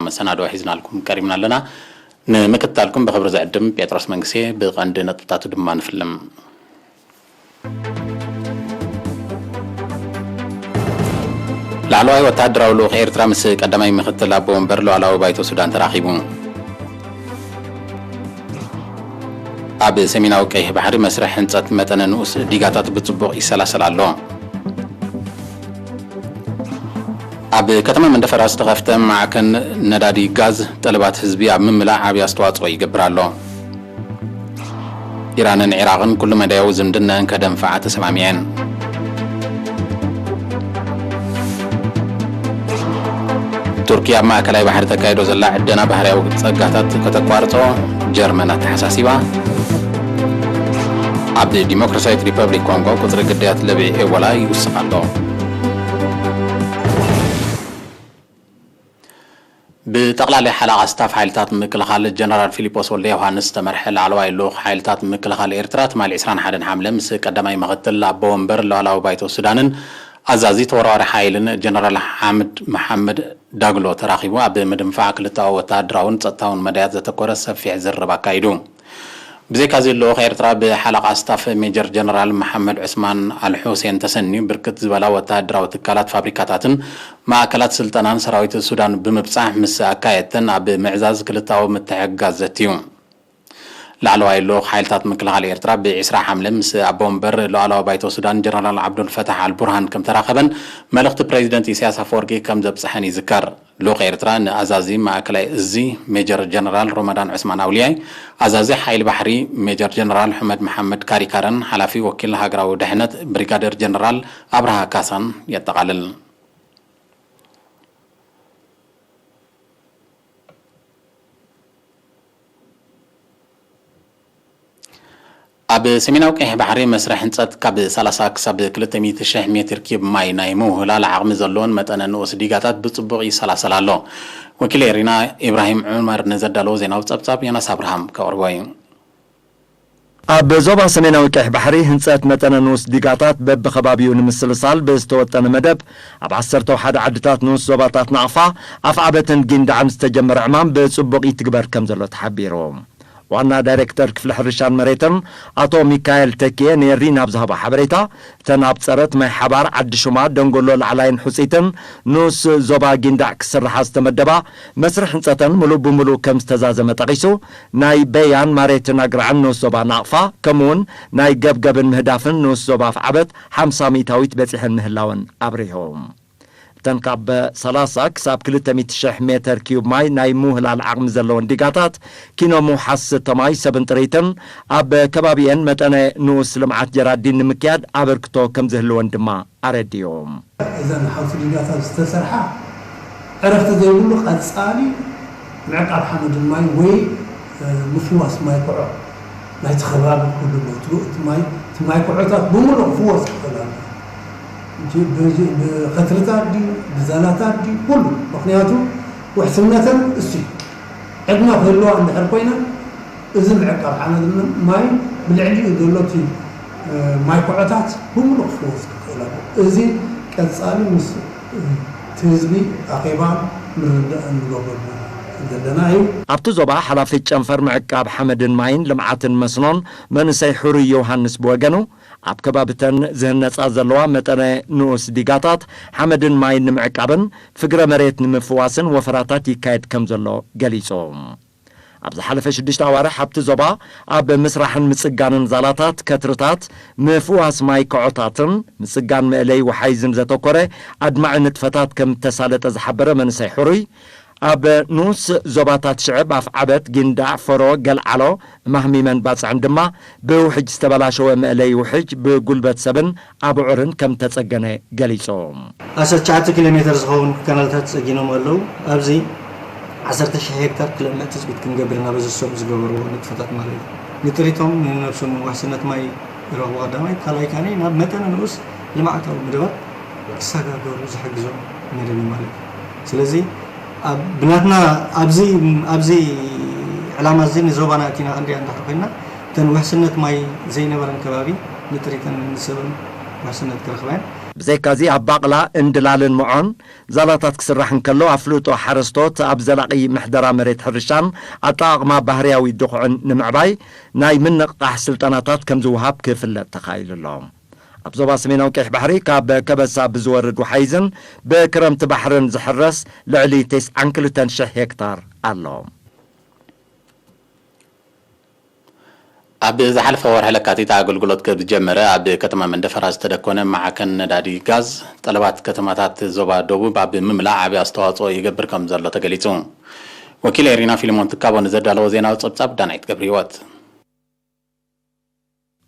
መሰናድኦ ሒዝናልኩም ቀሪብና ኣለና። ንምክትታልኩም ብኽብሪ ዝዕድም ጴጥሮስ መንግስቴ። ብቐንዲ ነጥብታቱ ድማ ንፍልም። ላዕለዋይ ወተሃደራዊ ልኡኽ ኤርትራ ምስ ቀዳማይ ምክትል ኣቦ ወንበር ሉዓላዊ ባይቶ ሱዳን ተራኺቡ። ኣብ ሰሜናዊ ቀይሕ ባሕሪ መስርሕ ህንጸት መጠነ ንኡስ ዲጋታት ብጽቡቕ ይሰላሰል ኣሎ። ኣብ ከተማ መንደፈራ ዝተኸፍተ ማዕከን ነዳዲ ጋዝ ጠለባት ህዝቢ ኣብ ምምላእ ዓብዪ ኣስተዋጽኦ ይገብር ኣሎ። ኢራንን ዒራቕን ኩሉ መዳያዊ ዝምድናን ከደንፍዓ ተሰማሚዐን። ቱርኪ ኣብ ማእከላይ ባሕሪ ተካይዶ ዘላ ዕደና ባህርያዊ ጸጋታት ከተቋርጾ ጀርመን ኣተሓሳሲባ። ኣብ ዲሞክራሲያዊት ሪፐብሊክ ኮንጎ ቁጽሪ ግዳያት ለብዒ ኤቦላ ይውስኽ ኣሎ። ብጠቕላሊ ሓለቓ ስታፍ ሓይልታት ምክልኻል ጀነራል ፊሊጶስ ወልደ ዮሃንስ ዝተመርሐ ላዕለዋይ ልኡኽ ሓይልታት ምክልኻል ኤርትራ ትማሊ ዕስራን ሓደን ሓምለ ምስ ቀዳማይ ምኽትል ኣቦ ወንበር ሉዓላዊ ባይቶ ሱዳንን ኣዛዚ ተወርዋሪ ሓይልን ጀነራል ሓምድ መሓመድ ዳግሎ ተራኺቡ ኣብ ምድንፋዕ ክልተኣዊ ወተሃደራውን ጸጥታውን መዳያት ዘተኮረ ሰፊሕ ዝርርብ ኣካይዱ። ብዘይካዚ ልኡኽ ኤርትራ ብሓለቓ ስታፍ ሜጀር ጀነራል መሓመድ ዑስማን ኣልሑሴን ተሰንዩ ብርክት ዝበላ ወተሃደራዊ ትካላት፣ ፋብሪካታትን ማእከላት ስልጠናን ሰራዊት ሱዳን ብምብጻሕ ምስ ኣካየድተን ኣብ ምዕዛዝ ክልተኣዊ ምትሕግጋዝ ዘትዩ። ላዕለዋይ ልኡኽ ሓይልታት ምክልኻል ኤርትራ ብዒስራ ሓምለ ምስ ኣቦ ወንበር ሉዓላዊ ባይቶ ሱዳን ጀነራል ዓብዱል ፈታሕ ኣልቡርሃን ከም ተራኸበን መልእኽቲ ፕሬዚደንት ኢሳያስ ኣፈወርቂ ከም ዘብጽሐን ይዝከር። ልኡኽ ኤርትራ ንኣዛዚ ማእከላይ እዚ ሜጀር ጀነራል ሮመዳን ዑስማን ኣውልያይ፣ ኣዛዚ ሓይሊ ባሕሪ ሜጀር ጀነራል ሑመድ መሓመድ ካሪካረን ሓላፊ ወኪል ሃገራዊ ድሕነት ብሪጋደር ጀነራል ኣብርሃ ካሳን የጠቓልል። ኣብ ሰሜናዊ ቀይሕ ባሕሪ መስርሕ ህንጸት ካብ ሰላሳ ክሳብ ክልተ ሚእቲ ሽሕ ሜትር ኪዩብ ማይ ናይ ምውህላል ዓቕሚ ዘለዎን መጠነ ንኡስ ዲጋታት ብጽቡቕ ይሰላሰል ኣሎ። ወኪል ኤሪና ኢብራሂም ዑመር ንዘዳለዎ ዜናዊ ጸብጻብ ዮናስ ኣብርሃም ከቕርቦ እዩ። ኣብ ዞባ ሰሜናዊ ቀይሕ ባሕሪ ህንጸት መጠነ ንኡስ ዲጋታት በብኸባቢኡ ንምስልሳል ብዝተወጠነ መደብ ኣብ ዓሰርተ ሓደ ዓድታት ንኡስ ዞባታት ናቕፋ፣ ኣፍዓበትን ጊንዳዕን ዝተጀመረ ዕማም ብጽቡቕ ይትግበር ከም ዘሎ ተሓቢሩ። ዋና ዳይሬክተር ክፍሊ ሕርሻን መሬትን ኣቶ ሚካኤል ተኪኤ ንኤሪ ናብ ዝሃቦ ሓበሬታ፣ እተን ኣብ ጸረት ማይ ሓባር፣ ዓዲ ሹማ፣ ደንጎሎ ላዕላይን ሑጺትን ንኡስ ዞባ ጊንዳዕ ክስርሓ ዝተመደባ መስርሕ ህንጸተን ምሉእ ብምሉእ ከም ዝተዛዘመ ጠቒሱ፣ ናይ በያን ማሬትን ኣግራዕን ንኡስ ዞባ ናቕፋ፣ ከምኡውን ናይ ገብገብን ምህዳፍን ንኡስ ዞባ ኣፍዓበት ሓምሳ ሚእታዊት በጺሐን ምህላወን ኣብሪሁ። እተን ካብ ሰላሳ ክሳብ ክልተ ሚእቲ ሽሕ ሜተር ኪዩብ ማይ ናይ ምውህላል ዓቕሚ ዘለወን ዲጋታት ኪኖ ምውሓስ ዝስተ ማይ፣ ሰብን ጥሪትን ኣብ ከባቢኤን መጠነ ንኡስ ልምዓት ጀራዲን ንምክያድ ኣበርክቶ ከም ዝህልወን ድማ ኣረዲኡ። እዘን ሓውሲ ዲጋታት ዝተሰርሓ ዕረፍቲ ዘይብሉ ቀጻሊ ምዕቃብ ሓመድን ማይ ወይ፣ እ፣ ምፍዋስ ማይ ኩዖ ናይቲ ከባቢ ኩሉ ኣሎ። እቲ፣ እቲ ማይ፣ እቲ ማይ ኩዖታት ብምሉእ ክፍወስ ክኽእል ኣሎ። ጅ-፣ ብጅ-፣ ብኸትርታት ድዩ፣ ብዛላታት ድዩ፣ ኩሉ። ምኽንያቱ ውሕስነተን እሱ እዩ። ዕድመ ክህልዋ እንድሕር ኮይና፣ እዚ ምዕቃብ ሓመድን ማይን ብልዕሊኡ ዘሎ እቲ፣ እ፣ ማይ ኩዖታት ብምሉእ ክፍወስ ክኽእል ኣሎ። እዚ ቀጻሊ ምስ፣ እ፣ እቲ ህዝቢ ኣኼባን ምርድዳእን ንገብረሉ ዘለና እዩ። ኣብቲ ዞባ ሓላፊ ጨንፈር ምዕቃብ ሓመድን ማይን ልምዓትን መስኖን መንእሰይ ሕሩይ ዮሃንስ ብወገኑ፣ ኣብ ከባብተን ዝህነጻ ዘለዋ መጠነ ንኡስ ዲጋታት ሓመድን ማይን ንምዕቃብን ፍግረ መሬት ንምፍዋስን ወፈራታት ይካየድ ከም ዘሎ ገሊጹ። ኣብ ዝሓለፈ ሽዱሽተ ኣዋርሕ ኣብቲ ዞባ ኣብ ምስራሕን ምጽጋንን ዛላታት፣ ከትርታት፣ ምፍዋስ ማይ ከዖታትን ምጽጋን መእለይ ወሓይዝን ዘተኮረ ኣድማዒ ንጥፈታት ከም እተሳለጠ ዝሓበረ መንእሰይ ሕሩይ፣ ኣብ ንኡስ ዞባታት ሽዕብ ኣፍዓበት፣ ጊንዳዕ፣ ፈሮ፣ ገልዓሎ፣ ማህሚመን ባጽዕን ድማ ብውሕጅ ዝተበላሸወ መእለይ ውሕጅ ብጉልበት ሰብን ኣቡዑርን ከም ተጸገነ ገሊጹ። ኣስታት ትሽዓተ ኪሎ ሜተር ዝኸውን ካናልታት ጸጊኖም ኣለዉ። ኣብዚ ዓሰርተ ሽሕ ሄክታር ክለምዕ ትጽቢት ክንገብር ኢና፣ በዚ እሶም ዝገበርዎ ንጥፈታት ማለት እዩ። ንጥሪቶም ንነብሶም ውሕስነት ማይ ይረኽቡ ቀዳማይ፣ ካልኣይ ከኣ ናብ መጠነ ንኡስ ልምዓታዊ መደባት ክሰጋገሩ ዝሕግዞም መደብ እዩ ማለት እዩ። ስለዚ ኣብ ብናትና ኣብዚ፣ ኣብዚ ዕላማ እዚ ንዞባና ኣእቲና ክንሪኣ እንድሕር ኮይንና፣ እተን ውሕስነት ማይ ዘይነበረን ከባቢ ንጥሪተን ንሰብን ውሕስነት ክረኽባ እየን። ብዘይካዚ ኣብ ባቕላ፣ እንድላልን ምዖን ዛላታት ክስራሕ እንከሎ፣ ኣፍልጦ ሓረስቶት ኣብ ዘላቒ ምሕደራ መሬት ሕርሻን ኣጠቓቕማ ባህርያዊ ድኹዕን ንምዕባይ ናይ ምንቕቓሕ ስልጠናታት ከም ዝወሃብ ክፍለጥ ተኻኢሉ ኣሎ። ኣብ ዞባ ሰሜናዊ ቀይሕ ባሕሪ ካብ ከበሳ ብዝወርድ ወሓይዝን ብክረምቲ ባሕርን ዝሕረስ ልዕሊ ተስዓን ክልተን ሽሕ ሄክታር ኣሎ። ኣብ ዝሓለፈ ወርሒ ለካቲት ኣገልግሎት ከም ዝጀመረ ኣብ ከተማ መንደፈራ ዝተደኮነ ማዕከን ነዳዲ ጋዝ፣ ጠለባት ከተማታት ዞባ ደቡብ ኣብ ምምላእ ዓቢ ኣስተዋጽኦ ይገብር ከም ዘሎ ተገሊጹ። ወኪል ኤሪና ፊልሞን ትካቦ ንዘዳለዎ ዜናዊ ጸብጻብ ዳናይት ገብረ ህይወት።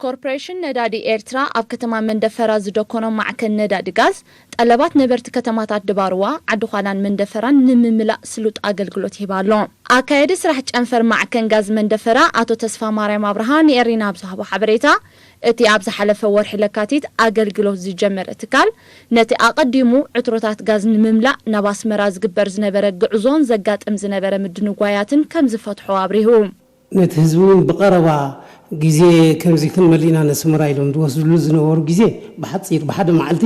ኮርፖሬሽን ነዳዲ ኤርትራ ኣብ ከተማ መንደፈራ ዝደኮኖ ማዕከን ነዳዲ ጋዝ፣ ጠለባት ነበርቲ ከተማታት ድባርዋ፣ ዓዲ ዃላን መንደፈራን ንምምላእ ስሉጥ ኣገልግሎት ይህብ ኣሎ። ኣካየዲ ስራሕ ጨንፈር ማዕከን ጋዝ መንደፈራ ኣቶ ተስፋ ማርያም ኣብርሃ ንኤሪና ኣብ ዝሃቦ ሓበሬታ፣ እቲ ኣብ ዝሓለፈ ወርሒ ለካቲት ኣገልግሎት ዝጀመረ ትካል፣ ነቲ ኣቐዲሙ ዕትሮታት ጋዝ ንምምላእ ናብ ኣስመራ ዝግበር ዝነበረ ግዕዞን ዘጋጥም ዝነበረ ምድንጓያትን ከም ዝፈትሖ ኣብሪሁ። ነቲ ህዝቢ እውን ብቐረባ ግዜ ከምዚ ክንመልእ ኢና ነስመራ ኢሎም ዝወስድሉ ዝነበሩ ግዜ ብሓፂር ብሓደ መዓልቲ፣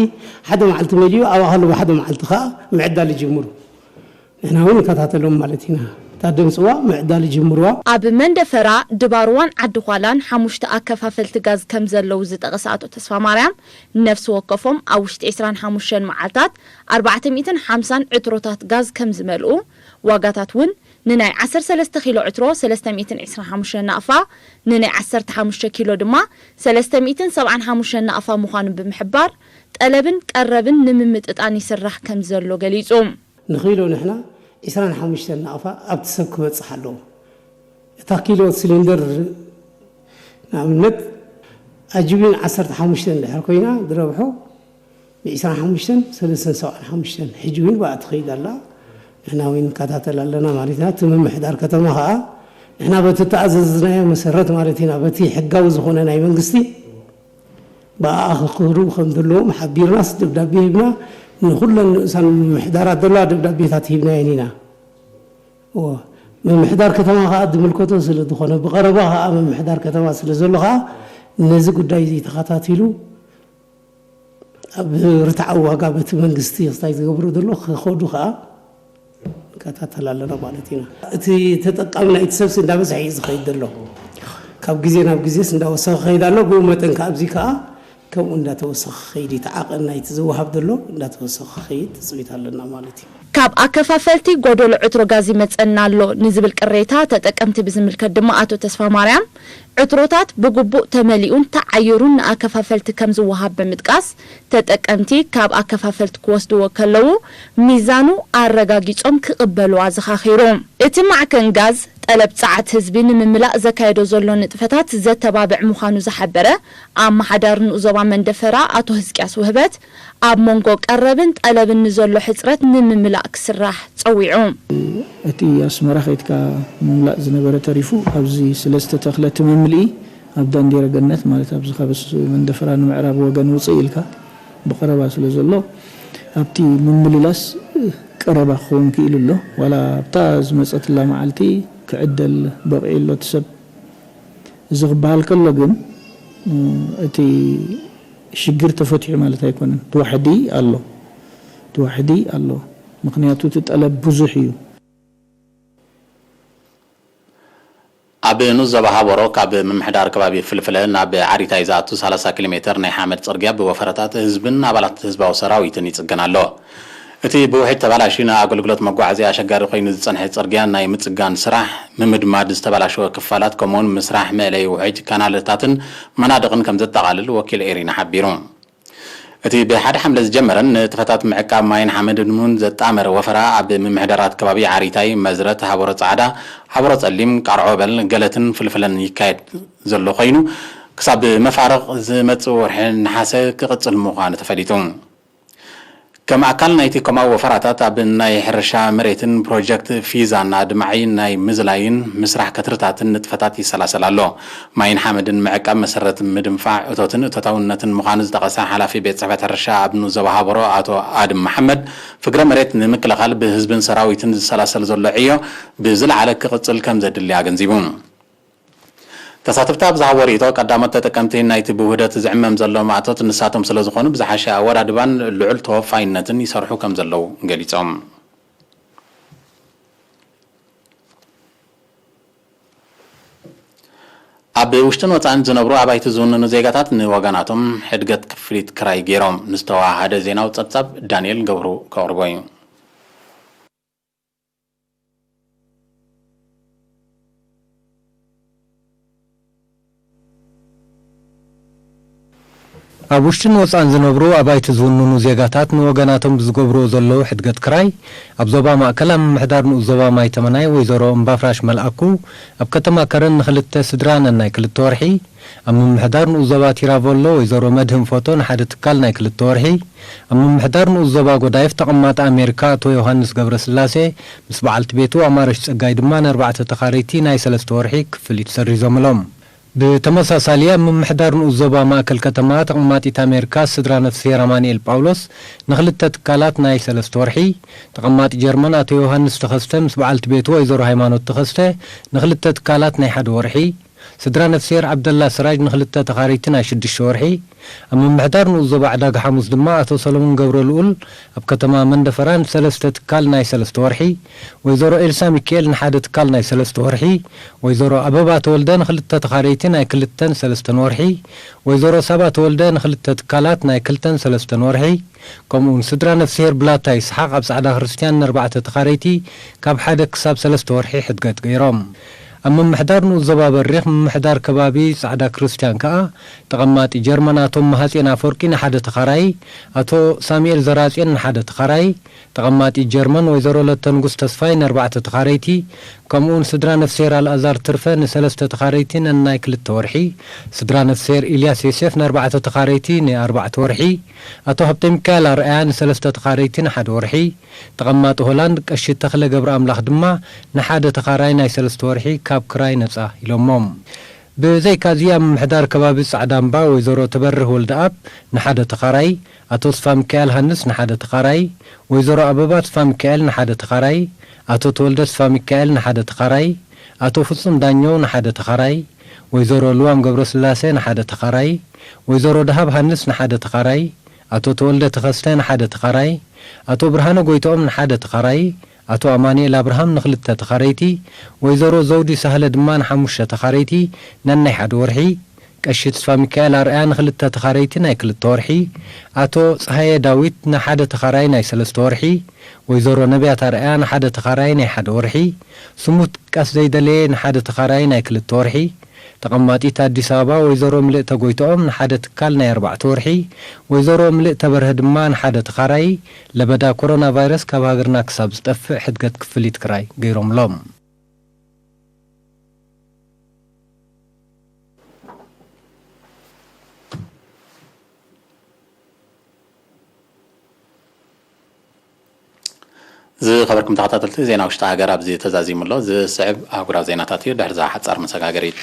ሓደ መዓልቲ መሊኡ ኣብኣ ከሎ ብሓደ መዓልቲ ከዓ ምዕዳል ይጅምሩ። ንሕና እውን ንከታተሎም ማለት ኢና። እታ ደምፅዋ ምዕዳል ይጅምርዋ። ኣብ መንደፈራ፣ ድባርዋን ዓዲ ኳላን ሓሙሽተ ኣከፋፈልቲ ጋዝ ከም ዘለዉ ዝጠቐሰ ኣቶ ተስፋ ማርያም፣ ነፍሲ ወከፎም ኣብ ውሽጢ ዕስራን ሓሙሽተን መዓልታት ኣርባዕተ ሚእትን ሓምሳን ዕትሮታት ጋዝ ከም ዝመልኡ፣ ዋጋታት እውን ንናይ ዓሰርተ ሰለስተ ኪሎ ዕትሮ ሰለስተ ሚእትን ዕስራን ሓሙሽተን ናቕፋ፣ ንናይ ዓሰርተ ሓሙሽተ ኪሎ ድማ ሰለስተ ሚእትን ሰብዓን ሓሙሽተን ናቕፋ ምዃኑ ብምሕባር፣ ጠለብን ቀረብን ንምምጥጣን ይስራሕ ከም ዘሎ ገሊጹ። ንኪሎ ንሕና ዕስራን ሓሙሽተን ናቕፋ ኣብቲ ሰብ ክበጽሕ ኣለዎ። እታ ኪሎ ሲሊንደር ንኣብነት ኣጅቢን ዓሰርተ ሓሙሽተ እንድሕር ኮይና ዝረብሖ ብ ዕስራን ሓሙሽተን ሰለስተን ሰብዓን ሓሙሽተን ሕጂ እውን ብኣ ትኸይድ ኣላ። ንሕና እውን ንከታተል ኣለና ማለት ኢና። እቲ ምምሕዳር ከተማ ኸኣ ንሕና በቲ ተኣዘዝናዮ መሰረት ማለት ኢና፣ በቲ ሕጋዊ ዝኾነ ናይ መንግስቲ ብኣኣ ክኽህዱ ከም ዘለዎም ሓቢርናስ ደብዳቤ ሂብና፣ ንኹለን ንኡሳን ምምሕዳራት ዘለዋ ደብዳቤታት ሂብናየን ኢና። እወ፣ ምምሕዳር ከተማ ኸኣ ዝምልከቶ ስለ ዝኾነ፣ ብቐረባ ኸኣ ምምሕዳር ከተማ ስለ ዘሎ ኸኣ ነዚ ጉዳይ እዚ ተኸታቲሉ ኣብ ርትዓዊ ዋጋ በቲ መንግስቲ ክስታይ ዝገብሮ ዘሎ ክኸዱ ኸኣ ንከታተል ኣለና ማለት ኢና። እቲ ተጠቃሚ ናይቲ ሰብሲ እንዳበዝሐ እዩ ዝኸይድ ዘሎ። ካብ ግዜ ናብ ግዜስ እንዳወሰኸ ክኸይድ ኣሎ። ብኡ መጠን ከኣ ኣብዚ ከኣ ከምኡ እንዳተወሰኸ ክኸይድ እዩ። እቲ ዓቐን ናይቲ ዝወሃብ ዘሎ እንዳተወሰኸ ክኸይድ ትጽቢት ኣለና ማለት እዩ። ካብ ኣከፋፈልቲ ጎደሎ ዕትሮ ጋዝ ይመጸና ኣሎ ንዝብል ቅሬታ ተጠቀምቲ ብዝምልከት ድማ ኣቶ ተስፋ ማርያም፣ ዕትሮታት ብግቡእ ተመሊኡን ተዓይሩን ንኣከፋፈልቲ ከም ዝወሃብ ብምጥቃስ፣ ተጠቀምቲ ካብ ኣከፋፈልቲ ክወስድዎ ከለዉ ሚዛኑ ኣረጋጊጾም ክቕበሉ ኣዘኻኺሩ። እቲ ማዕከን ጋዝ፣ ጠለብ ጸዓት ህዝቢ ንምምላእ ዘካየዶ ዘሎ ንጥፈታት ዘተባብዕ ምዃኑ ዝሓበረ ኣመሓዳሪ ንኡስ ዞባ መንደፈራ ኣቶ ህዝቅያስ ውህበት፣ ኣብ መንጎ ቀረብን ጠለብን ንዘሎ ሕጽረት ንምምላእ ክስራሕ ጸዊዑ። እቲ ኣስመራ ከይድካ ምምላእ ዝነበረ ተሪፉ ኣብዚ ስለ ዝተተኽለ እቲ መምልኢ ኣብ ዳንዴረ ገነት ማለት ኣብዚ ካብ መንደፈራ ንምዕራብ ወገን ውፅእ ኢልካ ብቐረባ ስለ ዘሎ ኣብቲ ምምልላስ ቀረባ ክኸውን ክኢሉ ኣሎ። ዋላ ኣብታ ዝመፀትላ መዓልቲ ክዕደል በቒዑ ኣሎ እቲ ሰብ። እዚ ክበሃል ከሎ ግን እቲ ሽግር ተፈቲሑ ማለት ኣይኮነን። እቲ ዋሕዲ ኣሎ፣ እቲ ዋሕዲ ኣሎ። ምኽንያቱ እቲ ጠለብ ብዙሕ እዩ። ኣብ ንኡስ ዞባ ሃበሮ ካብ ምምሕዳር ከባቢ ፍልፍለ ናብ ዓሪታይ ዝኣቱ ሰላሳ ኪሎ ሜተር ናይ ሓመድ ጽርግያ ብወፈራታት ህዝብን ኣባላት ህዝባዊ ሰራዊትን ይጽገን ኣሎ። እቲ ብውሕጅ ተባላሽዩ ንኣገልግሎት መጓዓዝያ ኣሸጋሪ ኮይኑ ዝጸንሐ ጽርግያ ናይ ምጽጋን ስራሕ፣ ምምድማድ ዝተባላሸወ ክፋላት፣ ከምኡውን ምስራሕ መእለዪ ውሕጅ ካናልታትን መናድቕን ከም ዘጠቓልል ወኪል ኤሪና ሓቢሩ። እቲ ብሓደ ሓምለ ዝጀመረን ንጥፈታት ምዕቃብ ማይን ሓመድን እውን ዘጣመረ ወፈራ ኣብ ምምሕዳራት ከባቢ ዓሪታይ፣ መዝረት፣ ሃበሮ ጻዕዳ፣ ሃበሮ ጸሊም፣ ቃርዖበል፣ ገለትን ፍልፍለን ይካየድ ዘሎ ኮይኑ፣ ክሳብ መፋርቕ ዝመጽእ ወርሒ ነሓሰ ክቕጽል ምዃኑ ተፈሊጡ። ከም ኣካል ናይቲ ኮማዊ ወፈራታት ኣብ ናይ ሕርሻ መሬትን ፕሮጀክት ፊዛን ኣድማዒ ናይ ምዝላይን ምስራሕ ከትርታትን ንጥፈታት ይሰላሰል ኣሎ። ማይን ሓመድን ምዕቃብ መሰረት ምድንፋዕ እቶትን እቶታውነትን ምዃኑ ዝጠቐሰ ሓላፊ ቤት ጽሕፈት ሕርሻ ኣብ ንኡስ ዞባ ሃበሮ ኣቶ ኣድም መሓመድ፣ ፍግረ መሬት ንምክልኻል ብህዝብን ሰራዊትን ዝሰላሰል ዘሎ ዕዮ ብዝለዓለ ክቕጽል ከም ዘድሊ ኣገንዚቡ። ተሳተፍቲ ኣብ ዝሃብዎ ርእይቶ፣ ቀዳሞት ተጠቀምቲ ናይቲ ብውህደት ዝዕመም ዘሎ ማእቶት ንሳቶም ስለ ዝኾኑ፣ ብዝሓሸ ኣወዳድባን ልዑል ተወፋይነትን ይሰርሑ ከም ዘለዉ ገሊጾም። ኣብ ውሽጥን ወጻእን ዝነብሩ ኣባይቲ ዝውንኑ ዜጋታት ንወገናቶም ሕድገት ክፍሊት ክራይ ገይሮም። ንዝተወሃሃደ ዜናዊ ጸብጻብ ዳንኤል ገብሩ ከቕርቦ እዩ። ኣብ ውሽጥን ወጻእን ዝነብሩ ኣባይቲ ዝውንኑ ዜጋታት ንወገናቶም ብዝገብርዎ ዘለዉ ሕድገት ክራይ፣ ኣብ ዞባ ማእከል ኣብ ምምሕዳር ንኡስ ዞባ ማይ ተመናይ ወይዘሮ እምባፍራሽ መልኣኩ፣ ኣብ ከተማ ከረን ንኽልተ ስድራ ነናይ ክልተ ወርሒ፣ ኣብ ምምሕዳር ንኡስ ዞባ ቲራቮሎ ወይዘሮ መድህን ፎቶ ንሓደ ትካል ናይ ክልተ ወርሒ፣ ኣብ ምምሕዳር ንኡስ ዞባ ጎዳይፍ ተቐማጢ ኣሜሪካ ኣቶ ዮሃንስ ገብረስላሴ ምስ በዓልቲ ቤቱ ኣማረሽ ጸጋይ ድማ ንኣርባዕተ ተኻረይቲ ናይ ሰለስተ ወርሒ ክፍሊት ሰሪዞምሎም። ብተመሳሳሊ ኣብ ምምሕዳር ንኡስ ዞባ ማእከል ከተማ ተቐማጢት ኣሜሪካ ስድራ ነፍስሄር ኣማኑኤል ጳውሎስ ንኽልተ ትካላት ናይ ሰለስተ ወርሒ፣ ተቐማጢ ጀርመን ኣቶ ዮሃንስ ተኸስተ ምስ በዓልቲ ቤቱ ወይዘሮ ሃይማኖት ተኸስተ ንኽልተ ትካላት ናይ ሓደ ወርሒ፣ ስድራ ነፍስሄር ዓብደላ ስራጅ ንኽልተ ተኻረይቲ ናይ ሽዱሽተ ወርሒ፣ ኣብ ምምሕዳር ንኡስ ዞባ ዕዳጋ ሓሙስ ድማ ኣቶ ሰሎሞን ገብረልኡል ኣብ ከተማ መንደፈራ ንሰለስተ ትካል ናይ ሰለስተ ወርሒ፣ ወይዘሮ ኤልሳ ሚካኤል ንሓደ ትካል ናይ ሰለስተ ወርሒ፣ ወይዘሮ ኣበባ ተወልደ ንኽልተ ተኻረይቲ ናይ ክልተን ሰለስተን ወርሒ፣ ወይዘሮ ሳባ ተወልደ ንኽልተ ትካላት ናይ ክልተን ሰለስተን ወርሒ፣ ከምኡውን ስድራ ነፍስሄር ብላታ ይስሓቕ ኣብ ጻዕዳ ክርስትያን ንኣርባዕተ ተኻረይቲ ካብ ሓደ ክሳብ ሰለስተ ወርሒ ሕድገት ገይሮም። ኣብ ምምሕዳር ንኡስ ዞባ በሪኽ ምምሕዳር ከባቢ ጻዕዳ ክርስትያን ከኣ ተቐማጢ ጀርመን ኣቶ መሃጼን ኣፈወርቂ ንሓደ ተኻራይ፣ ኣቶ ሳሙኤል ዘራጽዮን ንሓደ ተኻራይ፣ ተቐማጢ ጀርመን ወይዘሮ ለተ ንጉስ ተስፋይ ንኣርባዕተ ተኻረይቲ፣ ከምኡውን ስድራ ነፍስሄር ኣልኣዛር ትርፈ ንሰለስተ ተኻረይቲ ነናይ ክልተ ወርሒ፣ ስድራ ነፍስሄር ኢልያስ ዮሴፍ ንኣርባዕተ ተኻረይቲ ንኣርባዕተ ወርሒ፣ ኣቶ ሃብተ ሚካኤል ኣርኣያ ንሰለስተ ተኻረይቲ ንሓደ ወርሒ፣ ተቐማጢ ሆላንድ ቀሺ ተኽለ ገብረ ኣምላኽ ድማ ንሓደ ተኻራይ ናይ ሰለስተ ወርሒ ካብ ክራይ ነጻ ኢሎሞም። ብዘይካዚ ኣብ ምምሕዳር ከባቢ ጻዕዳ እምባ ወይዘሮ ትበርህ ወልደኣብ ንሓደ ተኻራይ፣ ኣቶ ስፋ ሚካኤል ሃንስ ንሓደ ተኻራይ፣ ወይዘሮ ኣበባ ስፋ ሚካኤል ንሓደ ተኻራይ፣ ኣቶ ተወልደ ስፋ ሚካኤል ንሓደ ተኻራይ፣ ኣቶ ፍጹም ዳኘው ንሓደ ተኻራይ፣ ወይዘሮ ልዋም ገብረስላሴ ንሓደ ተኻራይ፣ ወይዘሮ ደሃብ ሃንስ ንሓደ ተኻራይ፣ ኣቶ ተወልደ ተኸስተ ንሓደ ተኻራይ፣ ኣቶ ብርሃነ ጎይትኦም ንሓደ ተኻራይ፣ ኣቶ ኣማኑኤል ኣብርሃም ንኽልተ ተኻረይቲ፣ ወይዘሮ ዘውዲ ሳህለ ድማ ንሓሙሽተ ተኻረይቲ ነናይ ሓደ ወርሒ፣ ቀሺ ተስፋ ሚካኤል ኣርኣያ ንኽልተ ተኻረይቲ ናይ ክልተ ወርሒ፣ ኣቶ ጸሃየ ዳዊት ንሓደ ተኻራይ ናይ ሰለስተ ወርሒ፣ ወይዘሮ ነብያት ኣርኣያ ንሓደ ተኻራይ ናይ ሓደ ወርሒ፣ ስሙ ክጥቀስ ዘይደለየ ንሓደ ተኻራይ ናይ ክልተ ወርሒ፣ ተቐማጢት ኣዲስ ኣበባ ወይዘሮ ምልእተ ጎይትኦም ንሓደ ትካል ናይ ኣርባዕተ ወርሒ፣ ወይዘሮ ምልእተ በርሀ ድማ ንሓደ ተኻራይ፣ ለበዳ ኮሮና ቫይረስ ካብ ሃገርና ክሳብ ዝጠፍእ ሕድገት ክፍሊት ክራይ ገይሮምሎም። ዝኸበርኩም ተኸታተልቲ፣ ዜና ውሽጢ ሃገር ኣብዚ ተዛዚሙ ኣሎ። ዝስዕብ ኣህጉራዊ ዜናታት እዩ። ድሕሪ እዛ ሓጻር መሰጋገሪት።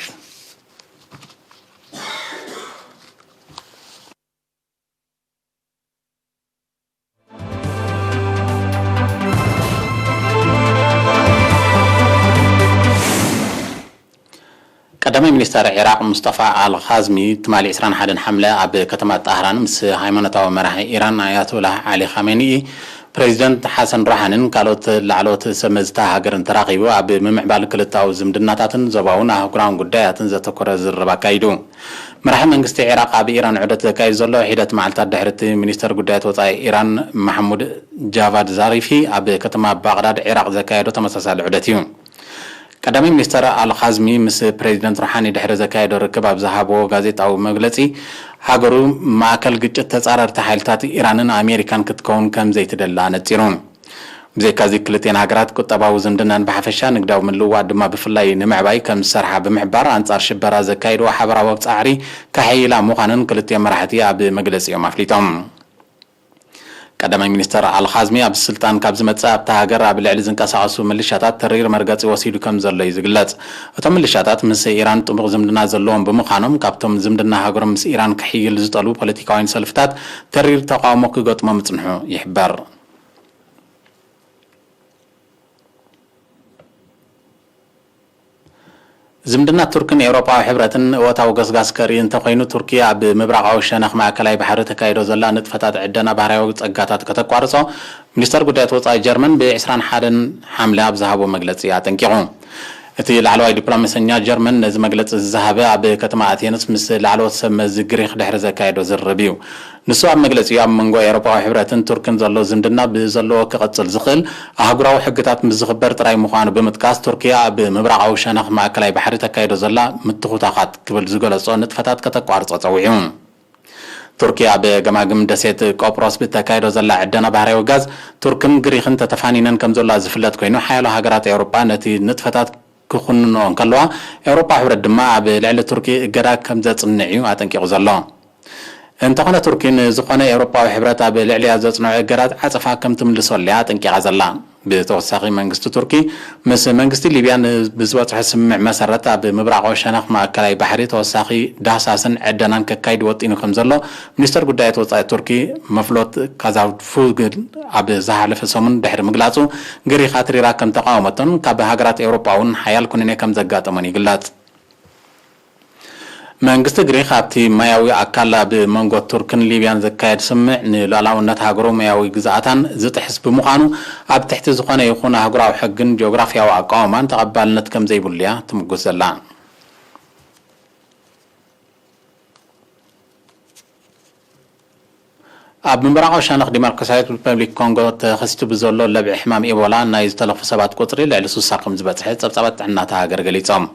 ቀዳማይ ሚኒስተር ዒራቕ ሙስጠፋ ኣል ኻዝሚ ትማሊ ዕስራን ሓደን ሓምለ ኣብ ከተማ ጣህራን ምስ ሃይማኖታዊ መራሒ ኢራን ኣያቶላህ ዓሊ ኻሜኒኢ፣ ፕሬዚደንት ሓሰን ሩሓንን ካልኦት ላዕለዎት ሰብ መዚ እታ ሃገርን ተራኺቡ ኣብ ምምዕባል ክልተኣዊ ዝምድናታትን ዞባውን ኣህጉራውን ጉዳያትን ዘተኮረ ዝርርብ ኣካይዱ። መራሒ መንግስቲ ዒራቕ ኣብ ኢራን ዑደት ዘካይድ ዘሎ ሒደት መዓልታት ድሕሪ እቲ ሚኒስተር ጉዳያት ወጻኢ ኢራን ማሕሙድ ጃቫድ ዛሪፊ ኣብ ከተማ ባቕዳድ ዒራቕ ዘካየዶ ተመሳሳሊ ዑደት እዩ። ቀዳማይ ሚኒስተር ኣል ኻዝሚ ምስ ፕሬዚደንት ሩሓኒ ድሕሪ ዘካየዶ ርክብ ኣብ ዝሃብዎ ጋዜጣዊ መግለጺ፣ ሃገሩ ማእከል ግጭት ተጻረርቲ ሓይልታት ኢራንን ኣሜሪካን ክትከውን ከም ዘይትደሊ ኣነጺሩ። ብዘይካዚ ክልቲኤን ሃገራት ቁጠባዊ ዝምድናን ብሓፈሻ ንግዳዊ ምልውዋጥ ድማ ብፍላይ ንምዕባይ ከም ዝሰርሓ ብምሕባር፣ ኣንጻር ሽበራ ዘካየድዎ ሓበራዊ ጻዕሪ ከሐይላ ምዃነን ክልቲኦም መራሕቲ ኣብ መግለጺኦም ኣፍሊጦም። ቀዳማይ ሚኒስተር ኣል ኻዝሚ ኣብ ስልጣን ካብ ዝመጽእ ኣብታ ሃገር ኣብ ልዕሊ ዝንቀሳቐሱ ምልሻታት ተሪር መርገጺ ወሲዱ ከም ዘሎ እዩ ዝግለጽ። እቶም ምልሻታት ምስ ኢራን ጥቡቕ ዝምድና ዘለዎም ብምዃኖም፣ ካብቶም ዝምድና ሃገሮም ምስ ኢራን ክሕይል ዝጠልቡ ፖለቲካውያን ሰልፍታት ተሪር ተቓውሞ ክገጥሞ ምጽንሑ ይሕበር። ዝምድና ቱርክን ኤውሮጳዊ ሕብረትን እወታዊ ገስጋስ ከርኢ እንተኾይኑ፣ ቱርኪ ኣብ ምብራቓዊ ሸነኽ ማእከላይ ባሕሪ ተካይዶ ዘላ ንጥፈታት ዕደና ባህርያዊ ጸጋታት ከተቋርጾ፣ ሚኒስተር ጉዳያት ወጻኢ ጀርመን ብ ዕስራን ሓደን ሓምለ ኣብ ዝሃቦ መግለጺ ኣጠንቂቑ። እቲ ላዕለዋይ ዲፕሎማሰኛ ጀርመን ነዚ መግለጺ ዝሃበ ኣብ ከተማ ኣቴንስ ምስ ላዕለዎት ሰብ መዚ ግሪኽ ድሕሪ ዘካየዶ ዝርርብ እዩ። ንሱ ኣብ መግለጺኡ፣ ኣብ መንጎ ኤውሮጳዊ ሕብረትን ቱርክን ዘሎ ዝምድና ብዘለዎ ክቕጽል ዝኽእል ኣህጉራዊ ሕግታት ምስ ዝኽበር ጥራይ ምዃኑ ብምጥቃስ፣ ቱርኪ ኣብ ምብራቓዊ ሸነኽ ማእከላይ ባሕሪ ተካይዶ ዘላ ምትኹታኻት ክብል ዝገለጾ ንጥፈታት ከተቋርጾ ጸዊዑ። ቱርኪ ኣብ ገማግም ደሴት ቆጵሮስ ብተካይዶ ዘላ ዕደና ባህርያዊ ጋዝ፣ ቱርክን ግሪኽን ተተፋኒነን ከም ዘለዋ ዝፍለጥ ኮይኑ፣ ሓያሎ ሃገራት ኤውሮጳ ነቲ ንጥፈታት ክኹንንኦ እንከለዋ፣ ኤውሮጳ ሕብረት ድማ ኣብ ልዕሊ ቱርኪ እገዳ ከም ዘጽንዕ እዩ ኣጠንቂቑ ዘሎ። እንተኾነ፣ ቱርኪ ንዝኾነ ኤውሮጳዊ ሕብረት ኣብ ልዕሊኣ ዘጽንዖ እገዳት ዓጸፋ ከም ትምልሰሉ እያ ኣጠንቂቓ ዘላ። ብተወሳኺ፣ መንግስቲ ቱርኪ ምስ መንግስቲ ሊብያ ን-፣ ብዝበጽሖ ስምምዕ መሰረት፣ ኣብ ምብራቓዊ ሸነኽ ማእከላይ ባሕሪ ተወሳኺ ዳህሳስን ዕደናን ከካይድ ወጢኑ ከም ዘሎ ሚኒስተር ጉዳያት ወጻኢ ቱርኪ መፍሎት ካዛቭፉግል ኣብ ዝሓለፈ ሰሙን ድሕሪ ምግላጹ፣ ግሪኽ ኣትሪራ ከም ተቃወመቶን ካብ ሃገራት ኤውሮጳ እውን ሓያል ኩነኔ ከም ዘጋጠሞን ይግለጽ። መንግስቲ ግሪኽ ኣብቲ ማያዊ ኣካል ኣብ መንጎ ቱርክን ሊብያን ዘካየድ ስምምዕ ንሉዓላውነት ሃገሩ ማያዊ ግዝኣታን ዝጥሕስ ብምዃኑ፣ ኣብ ትሕቲ ዝኾነ ይኹን ኣህጉራዊ ሕግን ጂኦግራፍያዊ ኣቃውማን ተቐባልነት ከም ዘይብሉ እያ ትምጉስ ዘላ። ኣብ ምብራቓዊ ሸነኽ ዲሞክራሲያዊት ሪፐብሊክ ኮንጎ ተኸሲቱ ብዘሎ ለብዒ ሕማም ኤቦላ ናይ ዝተለኽፉ ሰባት ቁጽሪ ልዕሊ ስሳ ከም ዝበጽሐ ጸብጻባት ጥዕና እታ ሃገር ገሊጾም።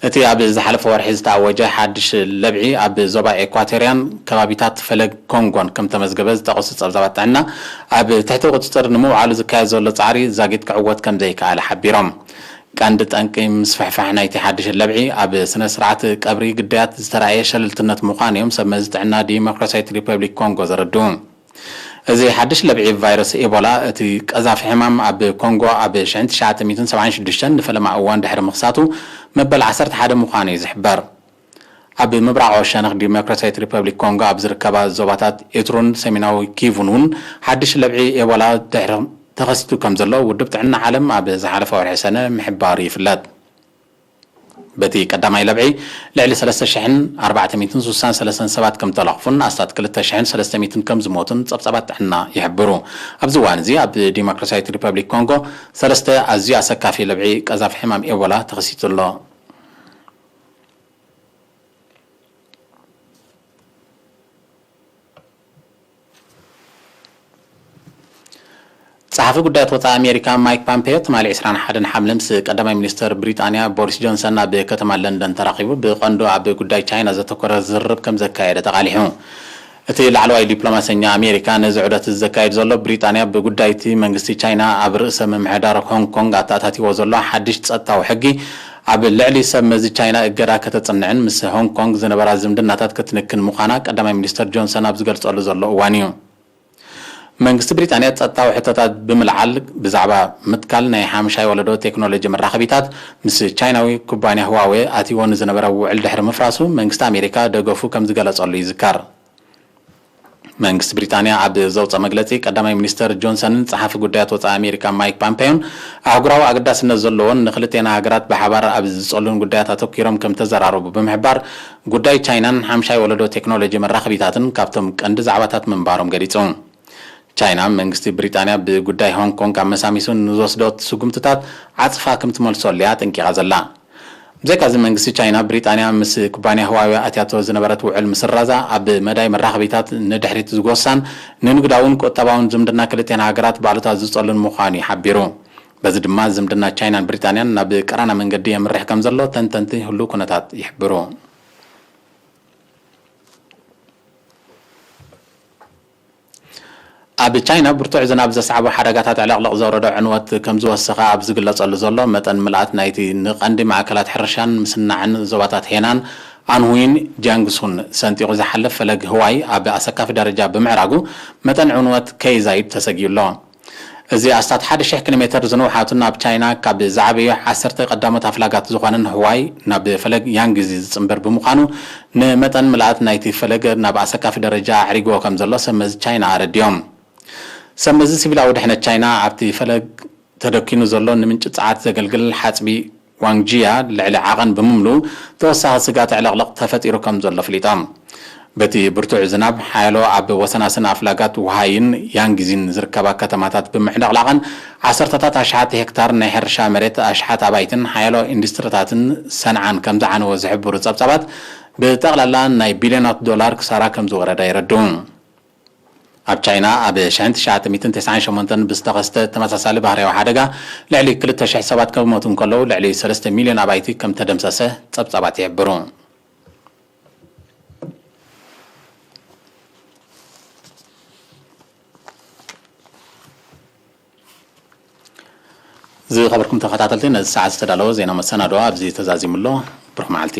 እቲ ኣብ ዝሓለፈ ወርሒ ዝተኣወጀ ሓድሽ ለብዒ ኣብ ዞባ ኤኳቶርያን ከባቢታት ፈለግ ኮንጎን ከም ተመዝገበ ዝጠቐሱ ጸብጻባት ጥዕና፣ ኣብ ትሕቲ ቁጽጽር ንምውዓሉ ዝካየድ ዘሎ ጻዕሪ ዛጊት ክዕወት ከም ዘይከኣለ ሓቢሮም። ቀንዲ ጠንቂ ምስፍሕፋሕ ናይቲ ሓድሽ ለብዒ ኣብ ስነ ስርዓት ቀብሪ ግዳያት ዝተራእየ ሸለልትነት ምዃኑ እዮም ሰብ መዚ ጥዕና ዲሞክራሲያዊት ሪፐብሊክ ኮንጎ ዘረድኡ። እዚ ሓድሽ ለብዒ ቫይረስ ኤቦላ፣ እቲ ቀዛፊ ሕማም ኣብ ኮንጎ ኣብ ሽሕን ትሽዓተ ሚእትን ሰብዓን ሽዱሽተን ንፈለማ እዋን ድሕሪ ምኽሳቱ መበል ዓሰርተ ሓደ ምዃኑ እዩ ዝሕበር። ኣብ ምብራቓዊ ሸነኽ ዲሞክራሲያዊት ሪፐብሊክ ኮንጎ ኣብ ዝርከባ ዞባታት ኢትሩን ሰሜናዊ ኪቩን እውን ሓድሽ ለብዒ ኤቦላ ድሕሪ ተኸሲቱ ከም ዘሎ ውድብ ጥዕና ዓለም ኣብ ዝሓለፈ ወርሒ ሰነ ምሕባሩ ይፍለጥ። በቲ ቀዳማይ ለብዒ ልዕሊ ሰለስተ ሽሕን ኣርባዕተ ሚእትን ስሳን ሰለስተን ሰባት ከም ተለኽፉን ኣስታት ክልተ ሽሕን ሰለስተ ሚእትን ከም ዝሞቱን ጸብጻባት ጥዕና ይሕብሩ። ኣብዚ እዋን እዚ ኣብ ዲሞክራሲያዊት ሪፐብሊክ ኮንጎ ሰለስተ ኣዝዩ ኣሰካፊ ለብዒ ቀዛፊ ሕማም ኤቦላ ተኸሲቱ ኣሎ። ጸሓፊ ጉዳያት ወጻኢ ኣሜሪካ ማይክ ፓምፔዮ ትማሊ ዕስራን ሓደን ሓምለ ምስ ቀዳማይ ሚኒስተር ብሪጣንያ ቦሪስ ጆንሰን ኣብ ከተማ ለንደን ተራኺቡ ብቐንዱ ኣብ ጉዳይ ቻይና ዘተኮረ ዝርርብ ከም ዘካየደ ተቓሊሑ። እቲ ላዕለዋይ ዲፕሎማሰኛ ኣሜሪካ ነዚ ዑደት እዚ ዘካየድ ዘሎ ብሪጣንያ ብጉዳይ እቲ መንግስቲ ቻይና ኣብ ርእሰ ምምሕዳር ሆንግ ኮንግ ኣተኣታቲዎ ዘሎ ሓድሽ ጸጥታዊ ሕጊ ኣብ ልዕሊ ሰብ መዚ ቻይና እገዳ ከተጽንዕን ምስ ሆንግ ኮንግ ዝነበራ ዝምድናታት ክትንክን ምዃና ቀዳማይ ሚኒስተር ጆንሰን ኣብ ዝገልጸሉ ዘሎ እዋን እዩ። መንግስቲ ብሪጣንያ ጸጥታዊ ሕቶታት ብምልዓል ብዛዕባ ምትካል ናይ ሓምሻይ ወለዶ ቴክኖሎጂ መራኸቢታት ምስ ቻይናዊ ኩባንያ ህዋዌ ኣትይዎ ንዝነበረ ውዕል ድሕሪ ምፍራሱ መንግስቲ ኣሜሪካ ደገፉ ከም ዝገለጸሉ ይዝከር። መንግስቲ ብሪጣንያ ኣብ ዘውፀ መግለፂ ቀዳማይ ሚኒስተር ጆንሰንን ጸሓፊ ጉዳያት ወፃኢ ኣሜሪካ ማይክ ፓምፔዮን ኣህጉራዊ ኣገዳስነት ዘለዎን ንክልቴና ሃገራት ብሓባር ኣብ ዝጸሉን ጉዳያት ኣተኪሮም ከም ተዘራረቡ ብምሕባር ጉዳይ ቻይናን ሓምሻይ ወለዶ ቴክኖሎጂ መራኸቢታትን ካብቶም ቀንዲ ዛዕባታት ምንባሮም ገሊጹ። ቻይና መንግስቲ ብሪጣንያ ብጉዳይ ሆንግ ኮንግ ኣመሳሚሱ ንዝወስዶ ስጉምትታት ዓጽፋ ከም ትመልሰሉ እያ ኣጠንቂቓ ዘላ። ብዘይካዚ መንግስቲ ቻይና ብሪጣንያ ምስ ኩባንያ ህዋዌ ኣትያቶ ዝነበረት ውዕል ምስራዛ ኣብ መዳይ መራኸቢታት ንድሕሪት ዝጎሳን ንንግዳውን ቁጠባውን ዝምድና ክልቴን ሃገራት ባሉታ ዝጸሉን ምዃኑ እዩ ሓቢሩ። በዚ ድማ ዝምድና ቻይናን ብሪጣንያን ናብ ቀራና መንገዲ የምርሕ ከም ዘሎ ተንተንቲ ህሉው ኩነታት ይሕብሩ። ኣብ ቻይና ብርቱዕ ዝናብ ዘስዓቦ ሓደጋታት ዕለቕለቕ ዘውረዶ ዕንወት ከም ዝወሰኸ ኣብ ዝግለጸሉ ዘሎ መጠን ምልኣት ናይቲ ንቐንዲ ማእከላት ሕርሻን ምስናዕን ዞባታት ሄናን፣ ኣንሁይን ጃንግሱን ሰንጢቑ ዝሓልፍ ፈለግ ህዋይ ኣብ ኣሰካፊ ደረጃ ብምዕራጉ መጠን ዕንወት ከይዛይድ ተሰጊኡ ኣሎ። እዚ ኣስታት ሓደ ሺሕ ኪሎ ሜተር ዝንውሓቱን ኣብ ቻይና ካብ ዝዓበዩ ዓሰርተ ቀዳሞት ኣፍላጋት ዝኾነን ህዋይ ናብ ፈለግ ያንግዚ ዝጽንበር ብምዃኑ ንመጠን ምልኣት ናይቲ ፈለግ ናብ ኣሰካፊ ደረጃ ኣዕሪግዎ ከም ዘሎ ሰብ መዚ ቻይና ኣረዲኦም። ሰብ መዚ ሲቪላዊ ድሕነት ቻይና ኣብቲ ፈለግ ተደኪኑ ዘሎ ንምንጪ ጸዓት ዘገልግል ሓጽቢ ዋንግጂያ ልዕሊ ዓቐን ብምምሉ ተወሳኺ ስግኣት ዕልቕልቕ ተፈጢሩ ከም ዘሎ ኣፍሊጦም። በቲ ብርቱዕ ዝናብ ሓያሎ ኣብ ወሰናስን ኣፍላጋት ውሃይን ያንጊዚን ዝርከባ ከተማታት ብምዕልቕላቐን ዓሰርተታት ኣሽሓት ሄክታር ናይ ሕርሻ መሬት ኣሽሓት ኣባይትን ሓያሎ ኢንዱስትሪታትን ሰንዓን ከም ዝዓነወ ዝሕብሩ ጸብጻባት ብጠቕላላ ናይ ቢልዮናት ዶላር ክሳራ ከም ዝወረዳ የረድኡ። ኣብ ቻይና ኣብ ሽሕን ትሽዓተ ሚእትን ተስዓን ሸሞንተን ብዝተኸስተ ተመሳሳሊ ባህርያዊ ሓደጋ ልዕሊ ክልተ ሽሕ ሰባት ክሞቱ እንከለዉ ልዕሊ ሰለስተ ሚልዮን ኣባይቲ ከም ተደምሰሰ ጸብጻባት ይሕብሩ። ዝኸበርኩም ተኸታተልቲ ነዚ ሰዓት ዝተዳለወ ዜና መሰናዶ ኣብዚ ተዛዚሙ ኣሎ። ብሩኽ መዓልቲ።